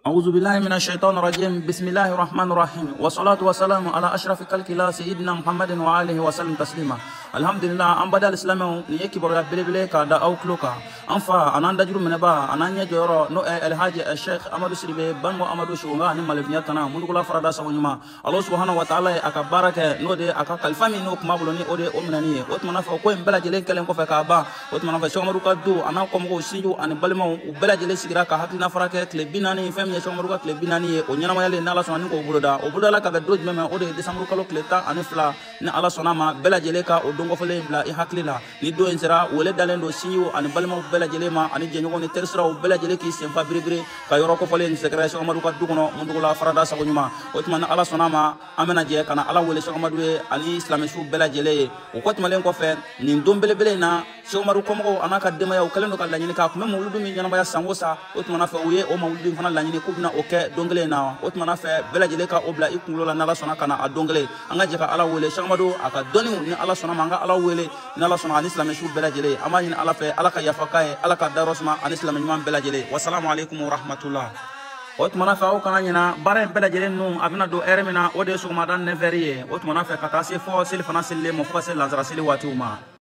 أعوذ بالله من الشيطان الرجيم بسم الله الرحمن الرحيم والصلاة والسلام على أشرف خلق الله سيدنا محمد وآله وسلم تسليما. Alhamdulillah, an bada alisilamɛw, nin ye kibaruya belebele k'a da aw tulo kan. An fa an'an dajuru minɛba an'an ɲɛ jɔyɔrɔ, n'o ye Alhaji Sheikh Amadu Sidibe Bango Amadu Sogonga ani Malibiya tana Mundugula farada sago ɲuman. Ala subahana wa taala ye a ka baara kɛ, n'o de ye a ka kalifa min n'o kuma bolo, ni o de ye o minɛni ye. O tumana fɛ, ko in bɛɛ lajɛlen kɛlen kɔfɛ k'a ban, o tumana fɛ, Cheikh Amadu ka du a n'a kɔmɔgɔw, sinjiw ani balimaw, u bɛɛ lajɛlen sigira ka hakilina fara kɛ tile 40. Fɛn min ye Cheikh Amadu ka tile 40 ye, o ɲɛnamayalen, n'Ala sɔnna ni k'o boloda, o bolodala ka bɛn don jumɛn ma? O de ye décembre kalo tile 12. Ni Ala sɔnna ma, bɛɛ lajɛlen ka o don kɔfɛlen bila i hakili la. Ni don in sera, wele dalen don sinjiw ani balimaw bɛɛ lajɛlen ma, ani jɛɲɔgɔnw ni terisiraw bɛɛ lajɛlen, k'i senfa biribiri ka yɔrɔ kɔfɔlen sɛgɛrɛ Cheikh Amadu ka du kɔnɔ Mundugula farada sago ɲuman. O tuma, ni Ala sɔnna ma, an bɛna jɛ ka na Ala wele Cheikh Amadu ye ani silamɛsiw bɛɛ lajɛlen ye. O kɔ tɛmɛnen kɔfɛ, nin don belebele in na, Cheikh Amadu kɔmɔgɔw a n'a ka denbayaw kɛlen don ka laɲini k'a kun bɛ mawuludu min ɲɛnamaya san o san, o tumana fɛ, u ye o mawuludu in fana laɲini k'u bɛna o kɛ don kelen in na. O tumana fɛ, bɛɛ lajɛlen ka o bila i kunkolo la. N'Ala sɔnna ka na a don kelen, an ka jɛ ka Ala wele Cheikh Amadu a ka dɔnniw. Ni Ala sɔnna ma, an ka Ala wele, ni Ala sɔnna, ani silamɛsiw bɛɛ lajɛlen. An b'a ɲini Ala fɛ, Ala ka yafa k'a ye, Ala ka dayɔrɔ suma ani silamɛ ɲuman bɛɛ lajɛlen. Wasalamu aleykum warahmatullah. O tumana fɛ, aw kana ɲina baara in bɛɛ lajɛlen ninnu, a bɛna don ɛrɛ min na, o de ye sɔgɔmada 9 heures ye. O tumana fɛ, ka taa se fɔ seli fana selilen ma, fo ka se lansara seli waatiw ma.